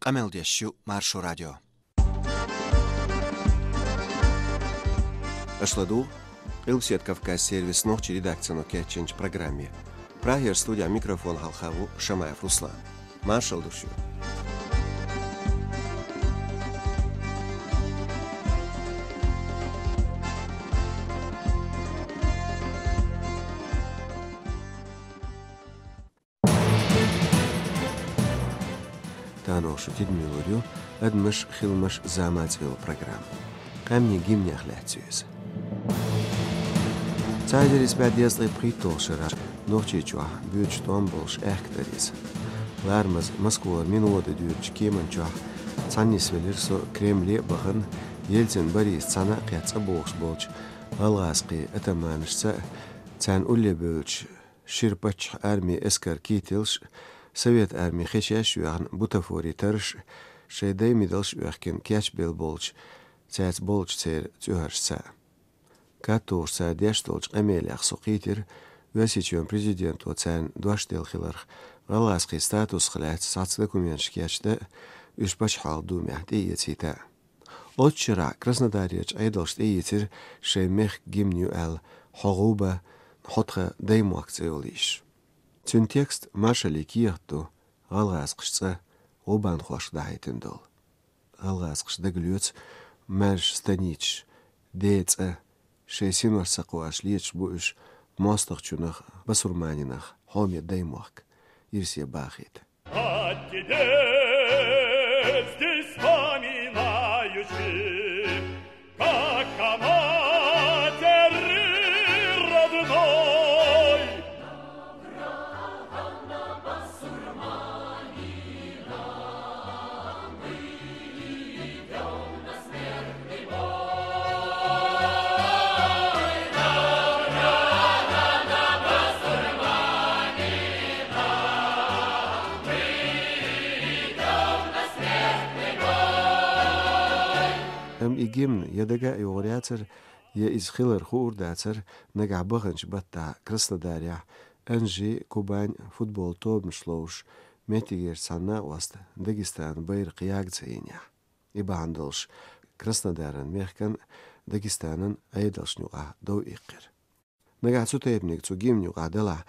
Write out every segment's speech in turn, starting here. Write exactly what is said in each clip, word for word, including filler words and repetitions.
Къамел деш ю Маршо радио. Аша ладугӀу Къилбаседа Кавказ сервисан нохчийн редакцино кечйинчу программе. Прагера студехь микрофон хьалха ву Шамаев Руслан. Маршалла ду шуьга. Тахана шу тидаме лур ю «Адамаш, хиламаш, зама» цӀе йолу программа. Къаьмнийн гимнех лаьцна ю иза. Цхьа эзар исс бӀе дезткъе пхийтталгӀачу шарахь Нохчийчохь буьйцуш тӀом болуш аьхка дара иза. Ларамаза Москвара минвода дуьйцучу кеман чохь цхьаьна нисвелира со Кремле а бахана, Ельцин Борис цхьаьна а кхетта цӀа богӀуш болчу гӀалгӀазкхийн атаманашца а, царна улле бевллачу шира паччахьан армин эскаран кителаш а, Совет армин хешеш а йоьхна, бутафорийн тарраш а, шайн даймидалш а оьхкина кечбелла болчу, цаьрца болчу церан цӀоьхьаршца а. Катталуш цара деш долчу къамелех со кхийтира Оьрсийчоьнан президенто царна дош делла хиларх, гӀалгӀазкхийн статусах лаьцна цхьацца документаш кечдан а, уьш Пачхьалкхан Думехь тӀеэцийта а. Оццу шарахь Краснодарерчу Ӏедалша тӀеийцира шайн мехкан гимн ю аьлла «Хьо гӀуба, хьо тхан даймохк» цӀе йолу йиш. Цуьнан текст маршаллин кехат ду, гӀалгӀазкхаша цкъа гӀубанхошка дӀахьийтина долу. ГӀалгӀазкхаша дагалоьцу маьрша станицаш, ден цӀа, шайн синошца кхоьруш леташ бу уьш мостагӀчунах, басурманинах, хьоме даймохк, ирсе бахийта. О тебе здесь вспоминающих, как о матери родной. Амма и гимн я дага а йогӀур яцара, я иза хилар хуур дацара, нагахь баханчу баттахь Краснодарехь Анжи, Кубань футболан тобанаш ловзуш, меттигерчу цхьана накъоста Дагестанан байракх яга ца йинехь. И бахьана долуш Краснодаран мехкан а, Дагестанан а Ӏедалшна юкъахь дов иккхира. Нагахь цу тайпаниг цу гимна юкъахь делахь,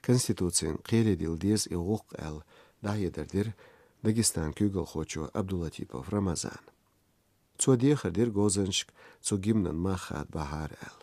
Конституцина кхерадилла деза и гӀуллакх аьлла, дӀахьедар дира Дагестанан куьйгалхочо Абдулатипов Рамазана. Цо дехар дира говзанчашка цу гимнан мах хадабахьара аьлла.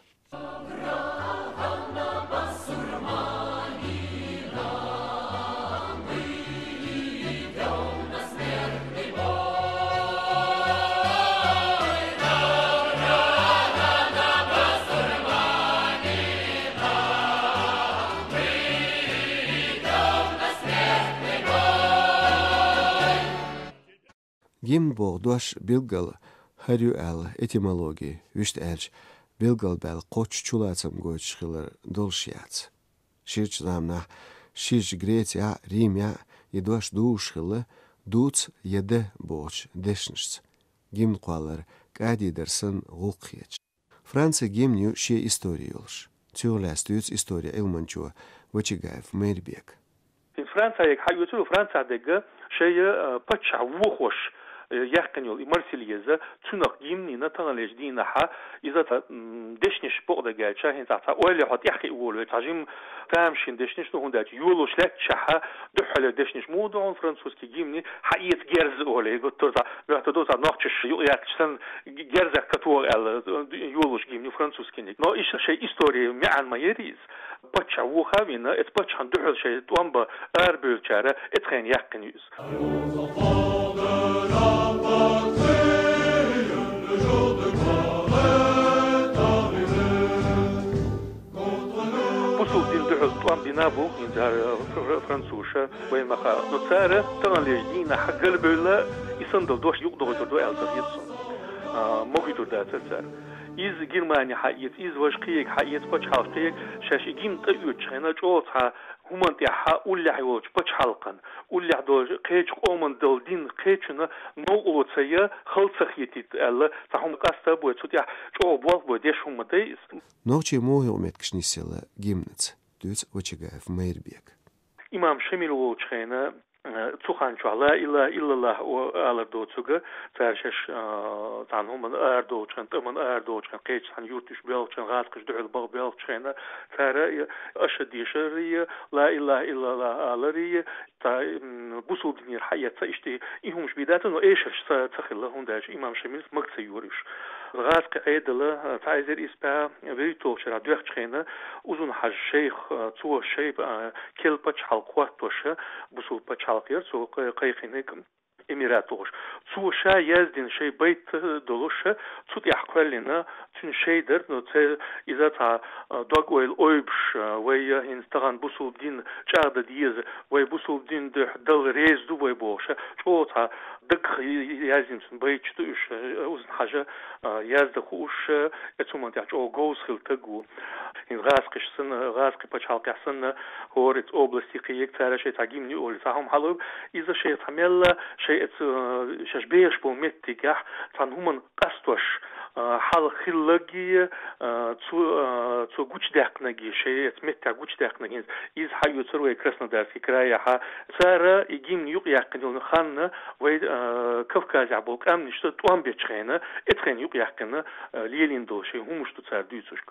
Гимн боху дош билггал хӀара ю аьлла этимологи, вуьшта аьлча, билгалбаьлла кхоччуш чулацам гойтуш хилар долуш яц. Ширачу заманахь, ширачу Грецехь а, Римехь а и дош дузуш хилла, дуц я да бохучу дешнашца, гимн кхоллар кӀадийдар санна гӀуллакх хеташ. Францин гимн ю шен истори йолуш. Цунах лаьцна дуьйцу историн Ӏилманчо Вачагаев Майрбек. Францехь хьаоьцур ю, Францехь дерг шайн, э, паччахь вохош, э, яьккхина йолу и Марсельеза, цунах гимнина таханлерчу дийнахьа иза цхьа, м, дешнаш бакъдерг аьлча, хӀинца цхьа ойла хьо тӀаьхьа хиъна волу, цхьа жимма тамашийна дешнаш ду, хӀунда аьлча йолош лаьттачехьа дуьххьарлера дешнаш муха ду хьуна французский гимни, хьаэца герз олий, гуттар а цхьа, моьттур ду цхьа нохчаша юкъаяьккхича санна, герзах катора аьлла, йолош гимни французскийниг. Но иштта шайн историн маьӀна ма яра иза. Паччахь вохавина, эцу паччахьна дуьхьал шайн тӀом бан арабевллачара эцу хенахь яьккхина ю иза. Бусалба дина дуьхьал тӀом бина бу хӀинца, э, фр-, французаша, вайна ма хаъара. Но цара таханлерчу дийнахь галбевлла, и санна долу дош юкъадохуьйтур ду аьлла ца хета суна. А, ма хуьйтур дацара цара. Иза Германи хьаэца, иза важа кхега хьаэца, пачхьалкх кхега, шаьш и гимн тӀеоьцучу хенахь чӀогӀа цхьа хӀуманна тӀехь уллехь йолчу пачхьалкхана, уллехь долчу кхечу къоман долу дин кхечунна новкъарло ца ян, хала ца хетийта аьлла, цхьа хӀума къаста а бой, цу тӀехь чӀогӀа болх бой деш хӀума ма дай иза. Нохчий муха юкъаметтигаш нисъелла гимнаца, дуьйцу Вачагаев Майрбека. Имам Шамил волчу хенахь Э, цу хана чохь «Ла илаха иллаллахӀ» о-, алар доцург, цара шаьш, э, цхьана хӀуманна арадолчу хенахь, тӀамна арадолчу хенахь, кхечу цхьана юрташ боьлхучу хенахь, гӀазкхаша дуьхьал баха боьлхучу хенахь, цара, э, ашхӀад дешарий, «Ла илаха иллаллахӀ» аларий, цхьа, м, бусулба динера хьаэца, иштта и хӀумаш бен дац, но эшарш ца, ца хилла, хӀунда аьлча имам Шамилс мага ца йора уьш. ГӀазкхийн Ӏедал, э, цхьа эзар исс бӀе вуьрхӀитталгӀачу шарахь доьхкучу хенахь, Узун-Хьажа шайх, э, цо шай, э, керла пачхьалкх хӀоттош, бусулба пачхьалкх яра цо кхай-, кхайкхинарг, эмират бохуш. Цо ша яздина шайн байт долуш, цу тӀехь кхоьллина, цуьнан шай дара, но церан иза цхьа, а, дог-ойла ойбуш, а, вай, а, хӀинца тахана бусулба дин чӀагӀдан деза, вай бусулба дин дуьхьа Далла реза ду вай бохуш, чӀогӀа цхьа дагах яздина цуьнан байташ ду уьш, а, Узун-Хьажа, а, яздан хууш, а, оцу хӀуманна тӀехь чӀогӀа говза хилла стаг ву. ХӀинца гӀазкхаша санна, гӀазкхийн пачхьалкхехь санна, хӀора оцу областе кхин ерг цара шайн цхьа гимн ю олий, цхьа хӀума хьалаайб, иза шайн цхьа мелла, шайн оцу, э, шаьш бехаш болу меттигехь цхьана хӀуманна къастош, э, хьал хилларгий, э, цо, э, цо гучудаьккхинаргий, шайн оцу меттехь гучудаьккхинарг хӀинца, иза хьаоьцура вай Краснодарский крайехь. Цара и гимн юкъаяьккхина йолу хан вай, э, Кавказехь болу къаьмнашна тӀом бечу хенахь, оцу хенахь юкъаяьккхина, э, лелийна долу шайн хӀуманаш ду цара дуьйцурш.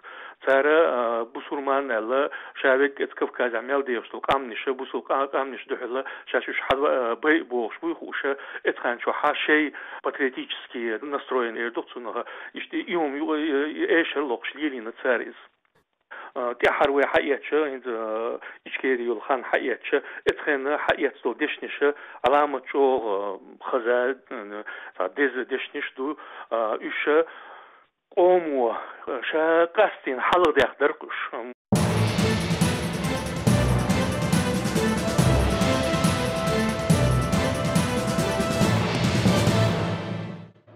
Цара, а, бусурман аьлла, ша верг оцу Кавказехь мел дехаш долу къаьмнаш, бусул къа-, къаьмнаш дуьхьал шаьш уьш хьан, а, байъа бохуш буй хууш, оцу хенахь чохь шайн патриотически настроенный эр ду-кх цунах, иштта и хӀума ю-, и, и эшар локхуш лелийна цара иза. А, тӀаьххьара вай хьаэцча, хӀинца, а, Ичкери йолу хан хьаэцча, оцу хенахь хьаэцна долу дешнаш, Ӏаламат чӀогӀа, а, хаза, а, цхьа деза дешнаш ду, а, уьш, Къомо ша къастийна хьалхадехдара-кх уьш.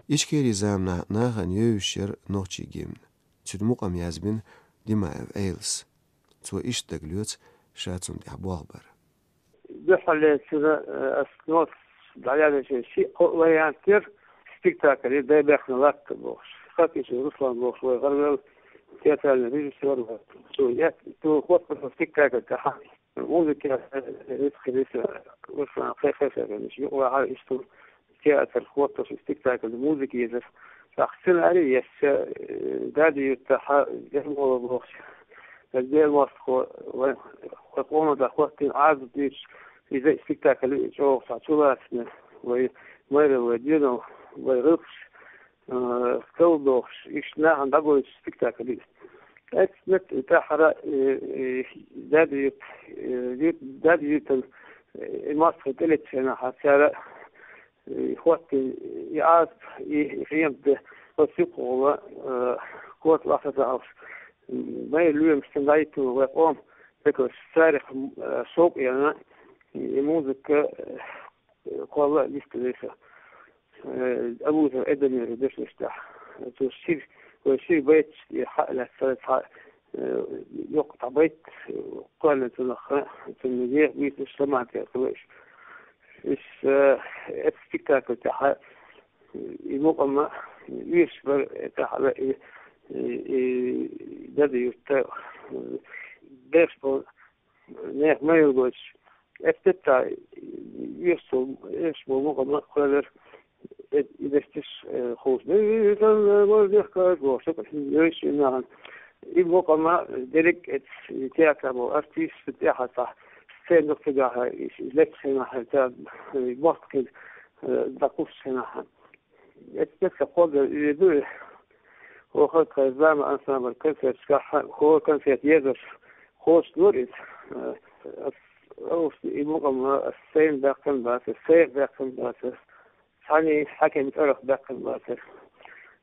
Ичкери заманахь нахана евзаш яра нохчийн гимн. Цуьнан мукъам язбина Димаев Ӏелас. Цо иштта дагалоьцу ша цунна тӀехь болх бар. Дуьххьарлерчунна, э, ас нос дӀаяьллачу шиъ-кхоъ вариант яра, спектакль яра, «Дай бехна латта» бохуш. Хакичев Руслан бохуш вай гӀаравелла театральный режиссёр вара. Цо ет-, цо хӀоттаеллачу спектакль тӀехь музыка, э, э, Ицкъи Риса, Руслан кхайкхира, юкъа вахьара, иштта театр хӀоттош спектакль, музыка езар. ТӀаккха сценарий езча, э, Даьдин-Юьртахь Ермолов бохуш, Дела мостагӀа вай, вай къоман тӀехь хӀоттийна Ӏазап дуьйцуш, иза спектакль чӀогӀа цхьа чулацна, вай майралла, вай доьналла, вай гӀиллакхаш, э, кхалдохуш, иштта нахана дӀагойтуш спектакль иза. Эцнат тӀаьххьара, э, э, Даьдин-Юьрт, э, Ю-, Даьдин-Юьртан, э, мостагӀий тӀелеттачу хенахь цара, э, хӀоттийна и Ӏазап, и, и хьемат де, оцу юккъехула, э, кота лахаза алш, м, майра лоьмаш цунна дӀахӀиттина вай къоман пекарш, царах, м, э, шовкъ а яьлла, и музыка, э, кхолла а дистина ша. Э, Абузов Эдамира дешнаш тӀехь. Цо шира, вай шира байташ тӀе хьа а лаьцна цхьа, э, йоккха цхьа байт, э, кхоьллина цунах, цунна еха буьйцуш, саман тӀе хилла уьш. Уьш, э, эцу спектакль тӀехь, э, и мукъам а оьшуш бара, э, тӀаьхьа и, и, и Даьдин-Юьрта, э, беш болу нехан майра гойтуш. Эцу тӀехь оьшуш болу, оьшуш болу мукъам а кхоьллира, э, и дешнаш, э, хууш. Дерриг а нахана. И мукъам а дерриг а эцу театрехь болу артисташ тӀаьхьа цхьа сцена дукха цигахь, и леттачу хенахь, цара, э, мостагӀий, э, дӀакхуссучу хенахь. Эцу тӀехь кхоллар и ду, оха тхан «Зама» ансамбль концерташкахь, хӀора концерт езарш кхочушдора иза. Ас, ас и мукъам ас сайна баьккхина бацара, сайх баьккхина бацара, цхьанний хьаькаман цӀарах баьккхина бацара.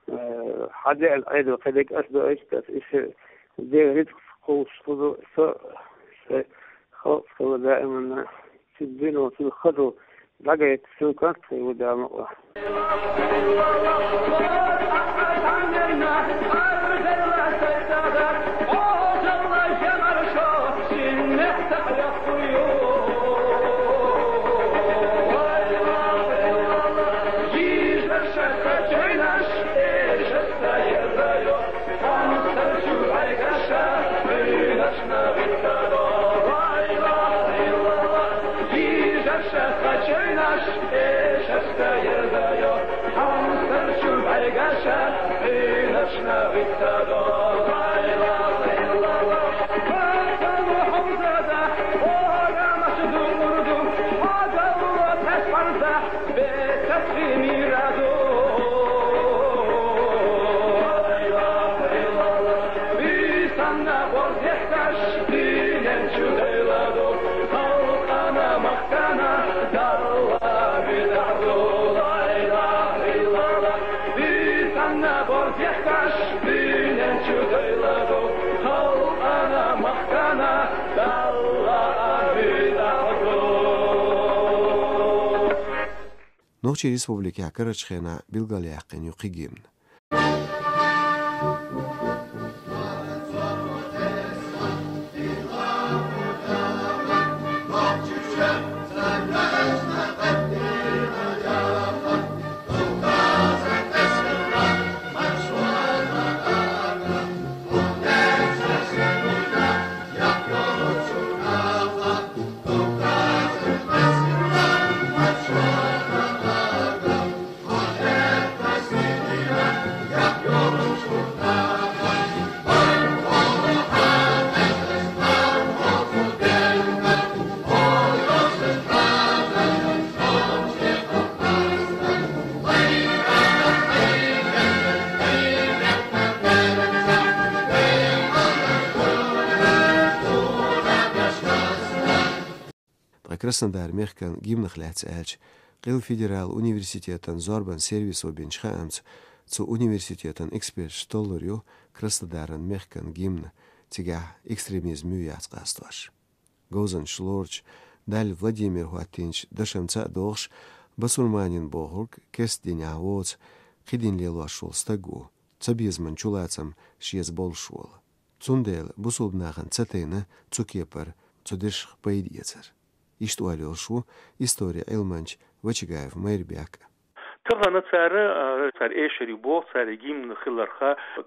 Хьан деана Ӏедал кхидерг ас доуьйту, ас иштта Делан рицкъаца кхуллуш хир ду со, сан халкъ хилла даиманна. Цуьнан дуьйна, цуьнан хадо дӀагайта, цуьнан кӀант хир ву, Дала мукъ лахь. Нохчийн Республикехь карарчу хенахь билгалъяьккхина ю кхин гимн. Ткъа Краснодаран мехкан гимнах лаьцна аьлча, Къилла федералан университетан зорбан сервисо бинчу хаамца, цу университетан эксперташа толлур ю Краснодаран мехкан гимн, цигахь экстремизм юй яц къастош. Говзанчаш лоручу Даль Владимира хӀоттийначу дашамца а догӀуш, басурманин бохург керста динехь воцу, кхин дин лелош волу стаг ву, цабезаман чулацам шеца болуш волу. Цундела бусулба нахана ца тайна цу кепара цу дешах пайда эцар. Иштта ойла йолуш ву историн Ӏилманча Вачагаев Майрбек. Тахана цара, а, цара эшар ю боху, цара гимн хиларх,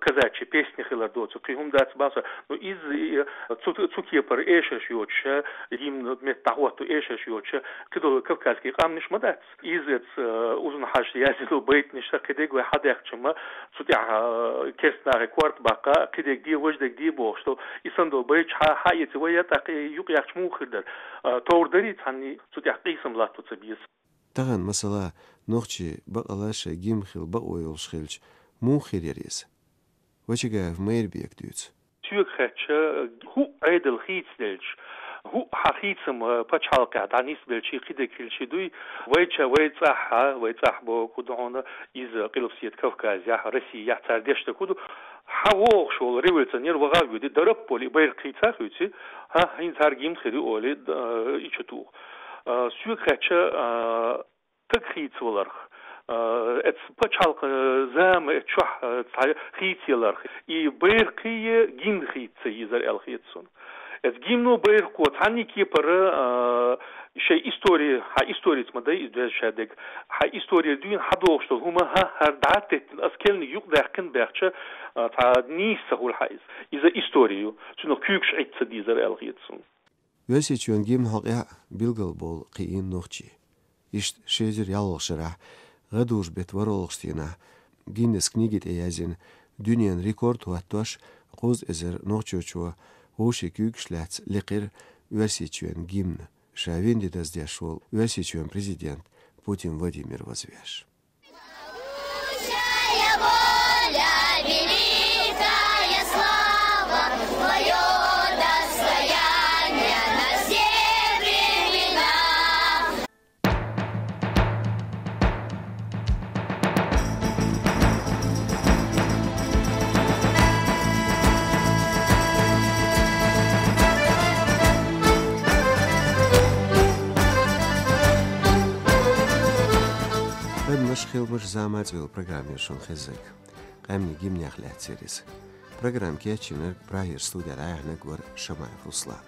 казачья песни хилар доцу, кхин хӀума дац боху. Ну, иза, и, цу, цу кепара эшарш йоцуш, гимн метта дӀахӀотто эшарш йоцуш, кхидолу кавказский къаьмнаш ма дац. Иза эца, э, Узун-Хьаьжас яздина байтанаш сан кхидерг вай хьадаьккхича ма, цу тӀехь, э, керста нахе корта баккха, кхидерг де, важа дерг де бохуш ду. И санна долу байташ хьа-, хьаэций вай, я тӀаккха юкъа яхча муха хир дара? Э, товр дарий цхьанний, цу тӀехь къийсам латто ца беза. Тахана, масала, нохчий бакъалла шайн гимн хила бакъо йолуш хилча, муха хир яра иза? Вачагаев Майрбека дуьйцу. Соьга хаьттича, хӀуъа Ӏедал хийцаделча, хӀуъа хьан хийцам пачхьалкхехь дӀанисбелчий, кхидерг хилчий дуй, вайча, вай цӀахь, вай цӀахь бохург ду хьуна, иза Къилбаседа Кавказехь, Россияхь цара деш дерг хӀун ду, хьан вогӀуш волу революционер ваха а воьдий, дарап а волий, байракх хийца а хийций, хӀа, хӀинца хӀара гимн хир ю олий, д-, и чу туху. А, соьга хаьттича, а, стаг хийцаваларх, а, эцу пачхьалкхан зама эцу чохь, а, цхьа хийцаяларх, и байракхий гимн хийца ца езара аьлла хета суна. Эцу гимно, байракхо цхьанний кепара, а, шайн истори, хьан историца ма дай иза доьзна шадерг, хьан исторера дуьйна хьан догӀуш долу хӀума, хӀа, хӀара дӀа а теттина, ас керланиг юкъадаьккхина баьхча, а, цхьа нийса ца хуьлу хьан иза. Иза истори ю, цунах куьйгаш Ӏитта ца дезара аьлла хета суна. Оьрсийчоьнан гимн хьокъехь билгал болу кхиийна нохчий. Иштта ши эзар ялхалгӀа шарахь, гӀадужу беттан ворхӀалгӀачу дийнахь, Гиннесс книги тӀе яздина, дуьненан рекорд хӀоттош, кхузткъа эзар нохчочо вовшийн куьйгаш лаьцна лекхира Оьрсийчоьнан гимн, ша вина де даздеш волу Оьрсийчоьнан президент Путин Владимир вазвеш. Могучая воля, великая слава, твоё достояние на все времена. Адамаш, хиламаш, зама цӀе йолу программа яра шуна хезнарг. Къаьмнийн гимнех лаьцна яра иза. Программа кечйинарг, Прагера студехь дӀаяьхьнарг вара Шамаев Руслан.